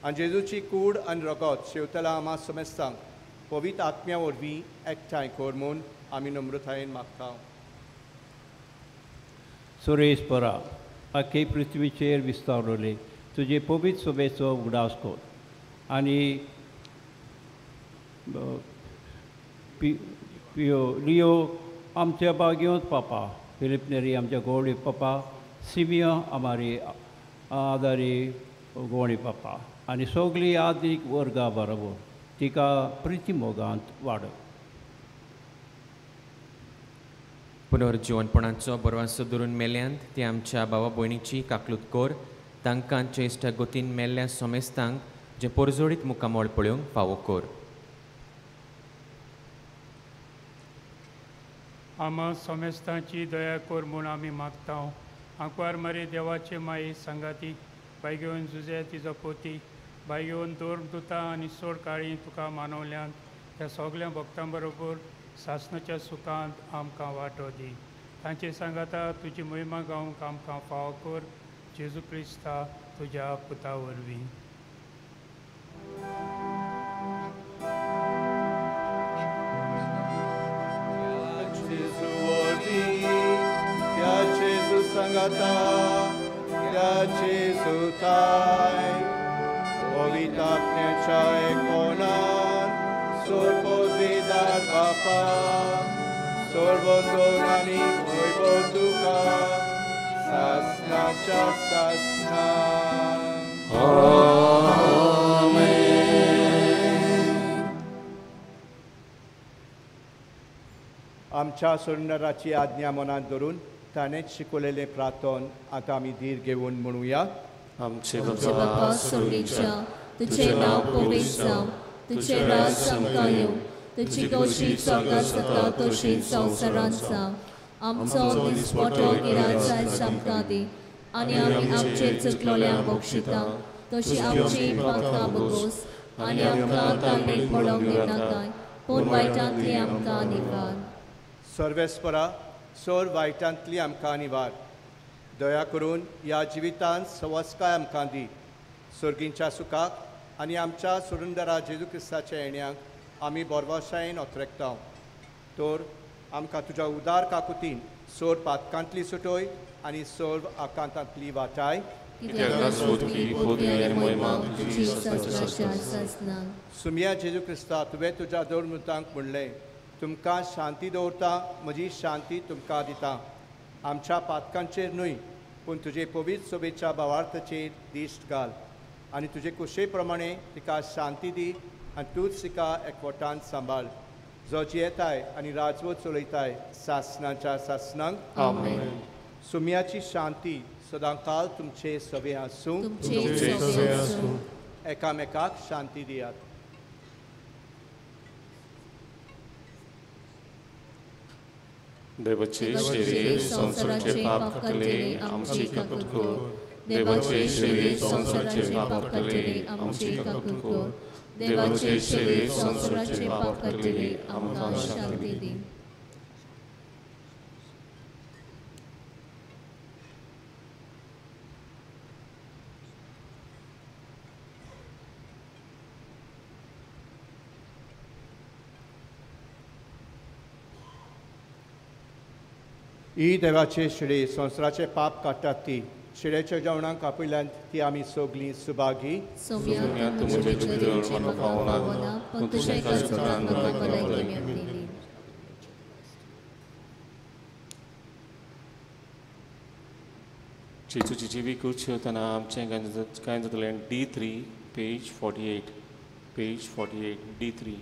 आनी जेजूची कूड आनी रगत शेवतला आमा समेस्तांक पवित्र आत्म्या वरवीं एकठांय कर म्हूण आमी नम्रतायेन मागता. सुरेश परा आख्खे पृथ्वीचेर विस्तारले तुजे पवित्र सभेचो उगडास कर आनी पियो लियो आमच्या बागयोत पापा, फिलिप नेरी आमच्या गोवणी पापा, सिमियो आमारी आदारी गोवणी पापा आनी सगळी आदीक वर्गा बरोबर तिका प्रिती मोगांत वाडो. पुनर्जिवनपणाचो बरवासो धरून मेल्यांत ते आमच्या भावा भयणीची काकलूत कोर, तांकां चेश्टा गोतीन मेल्ल्या सोमेस्तांक जे पोरजोडीत मुखामळ पळोवंक फावो कोर. आमा सोमेस्तांची दया कोर म्हूण आमी मागता. आंकवार मारी देवाचे माई सांगाती बायगेवन जुजे तिजो पोती बायगेवन दोर दुता आनी सोड काळी तुका मानवल्यांत त्या सगल्या भक्तां बरोबर सासणाच्या सुखांत आमकां वांटो दी. तांचे सांगाता तुजी महिमा गावंक आमकां फावो कर जेजू क्रिस्ता तुज्या पुता वरवीं. सांगाता त्या जेजूताय पवित्र आत्म्याच्या एकोणान सोरपोदवेदार बापा सोरबंदोन आनी वैभव तुका सासनाच्या सासनान. आमच्या सुंदराची आज्ञा मनांत धरून ताणेंच शिकवलेलें प्रार्थन आतां आमी धीर घेवन म्हणुया. आमचे बापा स्वर्गीच्या, तुझें नांव पवित्र जावं, तुझें राज आमकां येवं, तुजी खोशी स्वर्गांत जाता तशी संवसारांत जावं. आमचो दिसपटो गिराज आयज आमकां दी आनी आमी आमचे चुकलोल्यांक बक्षिता तशी आमची पातकां बगोस आनी आमकां तांणी पडोवंक दिनाकाय पूण वायटांतली आमकां निवार. सर्वेस्परा सोर वायटांतली आमकां निवार. दया करून ह्या जिवितांत सवस्काय आमकां दी. सर्गींच्या सुखाक आनी आमच्या सुरुंदरा जेजू क्रिस्ताच्या येण्याक आमी बोरवाशायेन ओतरेकता. तर आमकां तुज्या उदार काकुतीन सोर पातकांतली सुटोय आनी सोर आकांतांतली वाटाय. सुमिया जेजू क्रिस्ता, तुवें तुज्या दोर मुतांक म्हणलें, तुमकां शांती दवरता, म्हजी शांती तुमकां दिता. आमच्या पातकांचेर न्हय पूण तुजे पवित्र सोबेच्या भावार्थाचेर दिश्ट घाल आनी तुजे कुशे प्रमाणे तिका शांती दी आनी तूंच तिका एकवटान सांबाळ, जो जियेताय आनी राजवट चलयताय सासनाच्या सासनांक. आमेन. सुम्याची शांती सदांकाल तुमचे सवे आसूं. एकामेकाक शांती दियात. देवाचे शरीर संवसाराचे पाप काडटले आमची काकूट कर. देवाचे शरीर संवसाराचे पाप काडटले आमची काकूट कर. देवाचे शरीर संवसाराचे पाप काडटले आमकां शांती दी. ही देवाचे शिडे संवसाराचे पाप काडटात ती शिड्याच्या जेवणाक आपयल्यान ती आमी सगलीं सुभागी. जेजूची जिवी कूड जेवतना आमचें कांय जातलें. D3 page 48. Page 48, D3.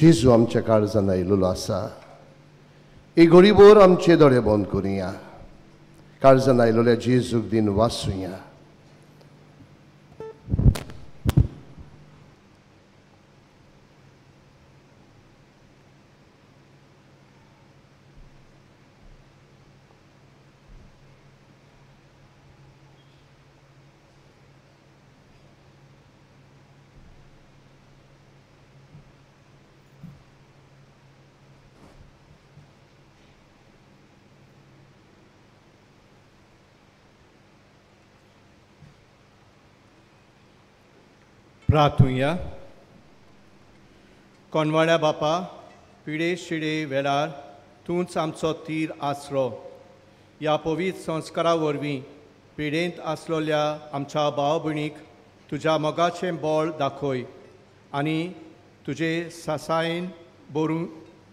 जेजू आमच्या काळजान आयिल्लो आसा. एक घडीभर आमचे दोळे बंद करुया. काळजान आयिल्ल्या जेजूक दिन वाचुया. प्रार्थुया. कोनवाड्या बापा, पिडे शिडे वेळार तूंच आमचो तीर आसरो. ह्या पवित्र संस्कारा वरवीं पिडेंत आसलोल्या आमच्या भाव भयणीक तुज्या मोगाचें बळ दाखय आनी तुजे सासायेन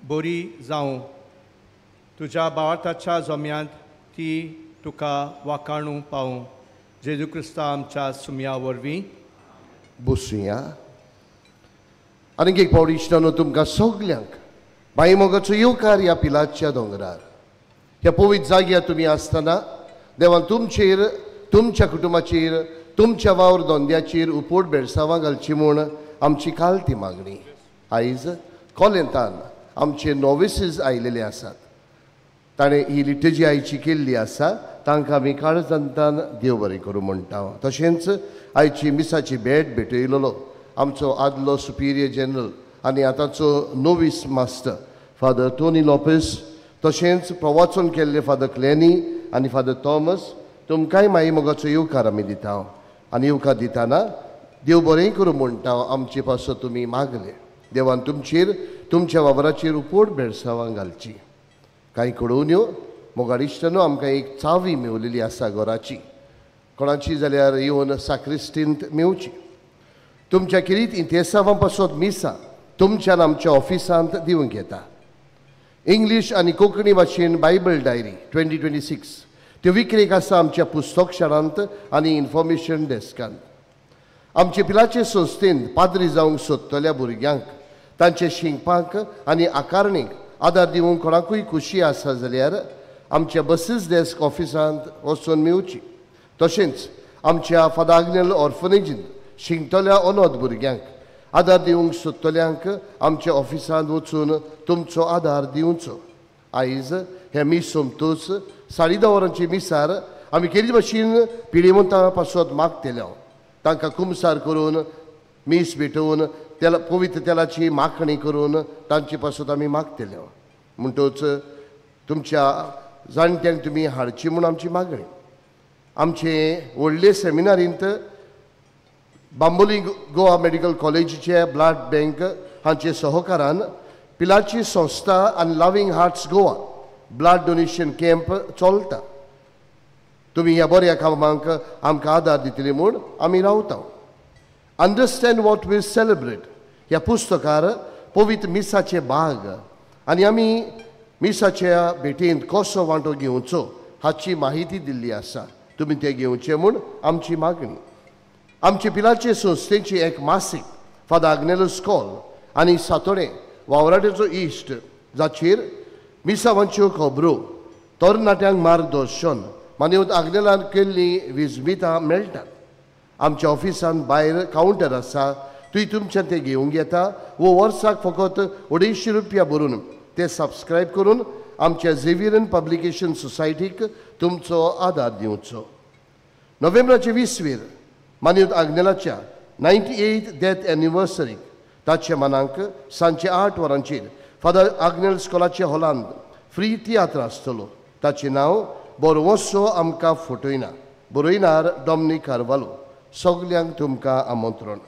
बरी जावं. तुज्या भावार्थाच्या जम्यांत ती तुका वाखाणू पावूं. जेजू क्रिस्ता आमच्या सुमया वरवीं. बसुया. आनीक एक फावट इश्टानो तुमकां सगल्यांक बाई मोगाचो येवकार ह्या पिलाच्या दोंगरार. ह्या पवित्र जाग्यार तुमी आसतना देवान तुमचेर, तुमच्या कुटुंबाचेर, तुमच्या वावर धंद्याचेर उपोट बेळसावां घालची म्हूण आमची काल ती मागणी. आयज कॉलेंतान आमचे नोविसीस आयिल्ले आसात. ताणें ही लिटर्जी आयची केल्ली आसा. तांकां आमी काळजांतान देव बरें करूं म्हणटा. तशेंच आयची मिसाची भेट भेटयलेलो आमचो आदलो सुपिरियर जनरल आनी आतांचो novice master father Tony Lopes, तशेंच प्रवाचन केल्ले फादर क्लॅनी आनी फादर थॉमस, तुमकांय माई मोगाचो येवकार आमी दिता. आनी येवकार दितना देव बरें करूं म्हणटा आमचे पासत तुमी मागले. देवान तुमचेर, तुमच्या वावराचेर उपोट बेळसावां घालची. कांय कळोवन्यो मोगाळ इश्टानो, आमकां एक चावी मेवलेली आसा घराची. कोणाची जाल्यार येवन साक्रिस्टींत मेवची. तुमच्या खेरीत इंतेसांवां पासत मिसां तुमच्यान आमच्या ऑफिसांत दिवंक येता. इंग्लीश आनी कोंकणी भाशेन बायबल डायरी 2026 त्यो विक्रेक आसा आमच्या पुस्तक शारांत आनी इन्फॉर्मेशन डेस्कांत. आमचे पिलाचे संस्थेन पाद्री जावंक सोदतल्या भुरग्यांक तांचे शिंकपाक आनी आकारणीक आदार दिवंक कोणाकूय खुशी आसा जाल्यार आमच्या बसीस डेस्क ऑफिसांत वचून मेवची. तशेंच आमच्या फादर आग्नेल ऑर्फनेजींत शिंकतल्या अनोद भुरग्यांक आदार दिवंक सोदतल्यांक आमच्या ऑफिसांत वचून तुमचो आदार दिवचो. आयज हें मीस सोमतूच 10:30 वरांचे मिसार आमी केरी भाशेन पिडेवंतां पासत मागतले. तांकां कुमसार करून मीस भेटोवन तेला पवित्र तेलाची माखणी करून तांचे पासत आमी मागतले. म्हणटच तुमच्या जाणट्यांक तुमी हाडची म्हूण आमची मागणी. आमचे व्हडले सेमिनारींत Bambolim Goa medical कॉलेजीचे blood bank हांचे सहकारान पिलाची संस्था आनी loving hearts Goa blood donation camp चलता. तुमी ह्या बऱ्या कामांक आमकां आदार दितली म्हूण आमी रावता. अंडरस्टँड what we celebrate ह्या पुस्तकार पवित्र मिसाचे भाग आनी आमी मिसाच्या भेटींत कसो वांटो घेवचो हाची माहिती दिल्ली आसा. तुमी तें घेवचें म्हूण आमची मागणी. आमचे पिलाचे संस्थेची एक मासीक फादर आग्नेलस कॉल आनी सातोडें वावराड्याचो इश्ट जाचेर मिसावांच्यो खबरो, तरणाट्यांक मार्गदर्शन मानवत आग्नेलान केल्ली विजमितां मेळटात. आमच्या ऑफिसान भायर कावंटर आसा, थंय तुमच्यान तें घेवंक येता वो वर्साक फकत 250 रुपया भरून ते सबस्क्रायब करून आमच्या झेवियरन पब्लिकेशन सोसायटीक तुमचो आदार दिवचो. नोव्हेंबराचे 20 मानवत आग्नेलाच्या 98th death एनिवर्सरीक ताच्या मनांक सांजचे 8 वरांचेर फादर आग्नेल स्कॉलाच्या हॉलांत फ्री तियात्र आसतलो. ताचें नांव बरवसो आमकां फटयना. बरयनार डॉमनीक कार्वालो. सगल्यांक तुमकां आमंत्रण.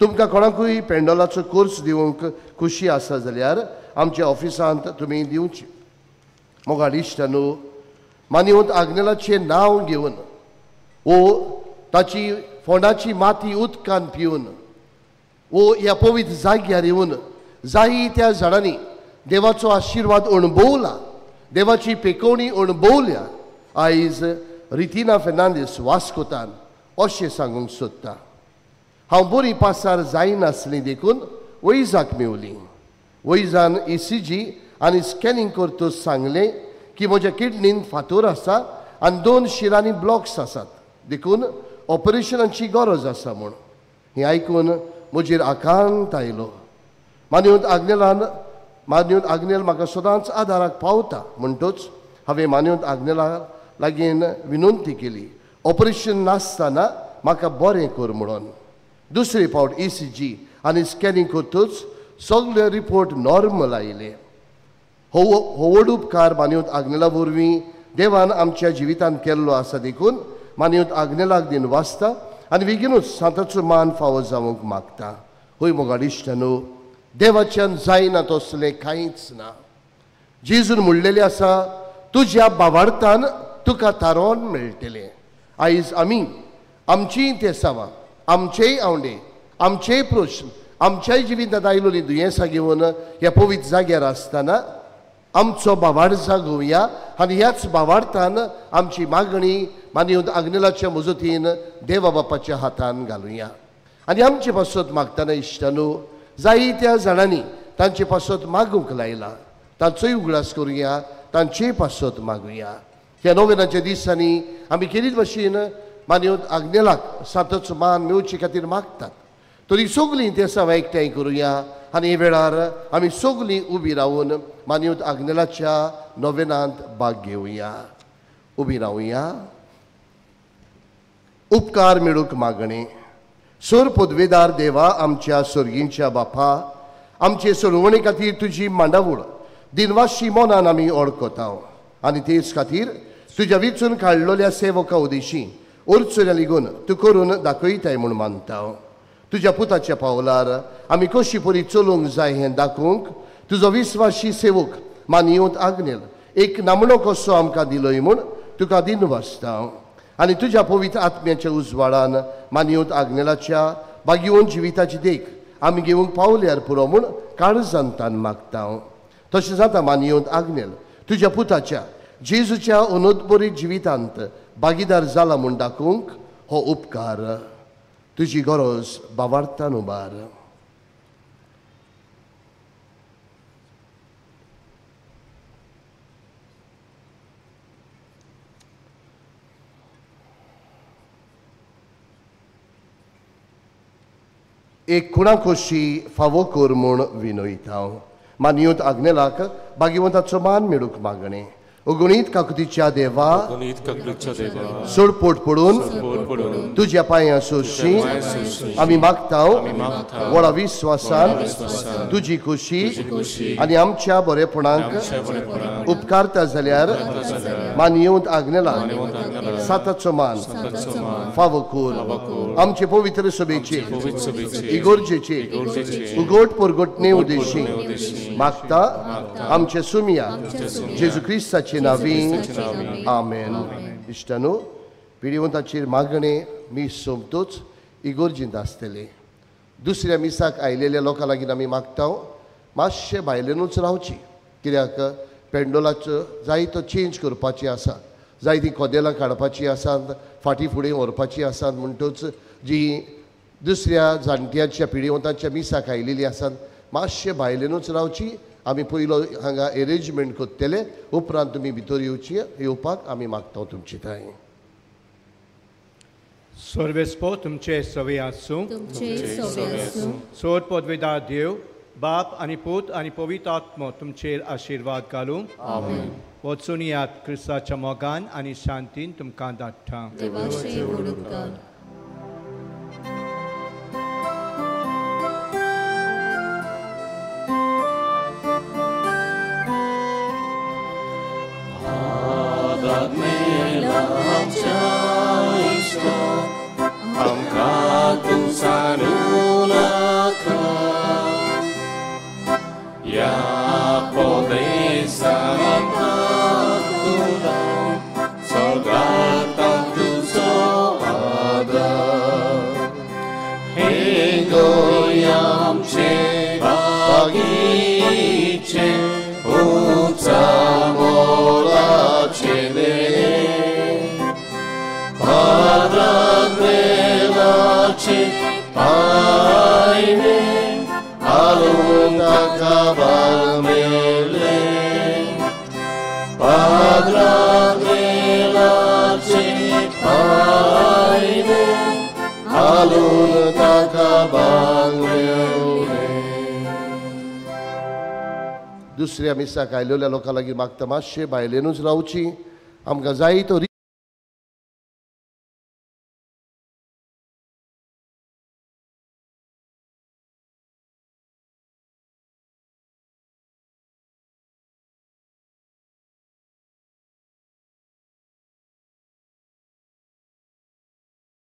तुमकां कोणाकूय पेंडोलाचो कोर्स दिवंक खुशी आसा जाल्यार आमच्या ऑफिसांत तुमी दिवची. मोगाळ इश्टानो, मानवत आग्नेलाचें नांव घेवन वो ताची फोंडाची माती उदकान पिवन वो ह्या पवित्र जाग्यार येवन जाय त्या झाडांनी देवाचो आशिर्वाद अणभवला, देवाची पेकोवणी अणभवल्या. आयज रितिना फेर्नांदीस वास्कोतान अशें सांगूंक सोदता. हांव बरी पासार जायनासली देखून वैजाक मेवली. वैजान ECG आनी स्कॅनिंग करतच सांगलें की म्हज्या किडनीन फातोर आसा आनी 2 शिरांनी ब्लॉक्स आसात देखून ऑपरेशनाची गरज आसा म्हूण. हें आयकून म्हजेर आकांत आयलो. मानवत आग्नेल म्हाका सदांच आदाराक पावता म्हणटच हांवें मानवत आग्नेला लागीं विनंती केली ऑपरेशन नासतना म्हाका बरें कर म्हणून. दुसरे फावट ECG आनी स्कॅनिंग करतच सगळे रिपोर्ट नॉर्मल आयले. हो व्हड उपकार मानवत आग्नेला वरवीं देवान आमच्या जिवितांत केल्लो आसा देखून मानवत आग्नेलाक दिन वाचता आनी बेगीनूच सांताचो मान फावो जावंक मागता. हय मोगाळ इश्टांनो, देवाच्यान जायना तसलें कांयच ना. जेजून म्हणलेलें आसा, तुज्या बावार्थान तुका थारोवन मेळटलें. आयज आमी आमचीय तेसावां, आमचेय आवंडे, आमचेय प्रश्न, आमच्याय जिवितांत आयलोली दुयेंसां घेवन ह्या पवित्र जाग्यार आसतना आमचो बावार्थ जागोवया आनी ह्याच बावार्थान आमची मागणी मानयत आग्नेलाच्या मजतीन देवा बापाच्या हातान घालुया. आनी आमचे पासत मागतना इश्टांनो, जायत्या जाणांनी तांचे पासत मागूंक लायला, तांचोय उगडास करुया, तांचेय पासत मागुया. ह्या नोवेनाच्या दिसांनी आमी केरीत भाशेन मानयत आग्नेलाक सांताचो मान मेळचे खातीर मागतात, तरी सगळीं तेसांव एकठांय करुया आनी हे वेळार आमी सगळीं उबी रावन मानयत आग्नेलाच्या नोवेनांत भाग घेवया. उबी रावया. उपकार मेळूंक मागणें. सोर पदवेदार देवा, आमच्या सोर्गींच्या बापा, आमचे सोडवणे खातीर तुजी मांडावळ दिनवाशी मनान आमी ओळखता आनी तेच खातीर तुज्या विचून काडलेल्या सेवका उदेशी अडचण्या लिगून तूं करून दाखयताय म्हूण मानता. तुज्या पुताच्या पावलार आमी कशी परी चलूंक जाय हें दाखोवंक तुजो विस्वाशी सेवक मानयत आग्नेल एक नामणो कसो आमकां दिलोय म्हूण तुका दिनवासता. आनी तुज्या पवित्र आत्म्याच्या उजवाडान मानयत आग्नेलाच्या बागेवन जिविताची देख आमी घेवंक पावल्यार पुरो म्हूण काळजांतान मागता. तशें जाता मानयत आग्नेल तुज्या पुताच्या जेजूच्या अनोदबरी जिवितांत भागीदार जाला म्हूण दाखोवंक हो उपकार तुजी गरज बावार्थान उबार. एक खुणा खोशी फावो कर म्हूण विनयता. मानयत आग्नेलाक भाग्यवंताचो मान मेळूंक मागणें. अगणीत काकुतीच्या देवा, सोडपोट पडून तुज्या पांयां सोशी आमी मागता व्हडा विस्वासान तुजी खोशी आनी आमच्या बरेपणाक उपकारता जाल्यार मानयत आग्नेलाक साताचो मान फावो कर. आमचे पवित्र सभेचे इगोर्जेचे उगोट परगटणे उदेशी मागता आमचे सुमिया जेजू क्रिस्ताचे नावी, आमेन. इश्टानो, पिडिवंताचेर मागणें मीस सोंपतूच इगोर्जींत आसतलें. दुसऱ्या मिसाक आयलेल्या लोकां लागीं आमी मागता मातशें भायल्यानूच रावची, कित्याक पेंडोलाचो जायतो चेंज करपाची आसा, जायतीं कदेलां काडपाचीं आसात, फाटीं फुडें व्हरपाचीं आसात. म्हणटूच जी दुसऱ्या जाणट्यांच्या पिडिवंतांच्या मिसाक आयलेलीं आसात मातशें भायल्यानूच रावची. आमी पयलो हांगा एरेंजमेंट करतले, उपरांत तुमी भितर येवची येवपाक आमी मागता तुमची थंय. सर्वेस्पो तुमचे सवे आसूं. सोद पदवेदार देव बाप आनी पूत आनी पवित्र आत्मो तुमचेर आशिर्वाद घालूं. वचून यात क्रिस्ताच्या मोगान आनी शांतीन तुमकां धाडटा. दुसऱ्या मिसाक आयलेल्या लोकां लागीं मागता मातशें भायल्यानूच रावची, आमकां जाय तो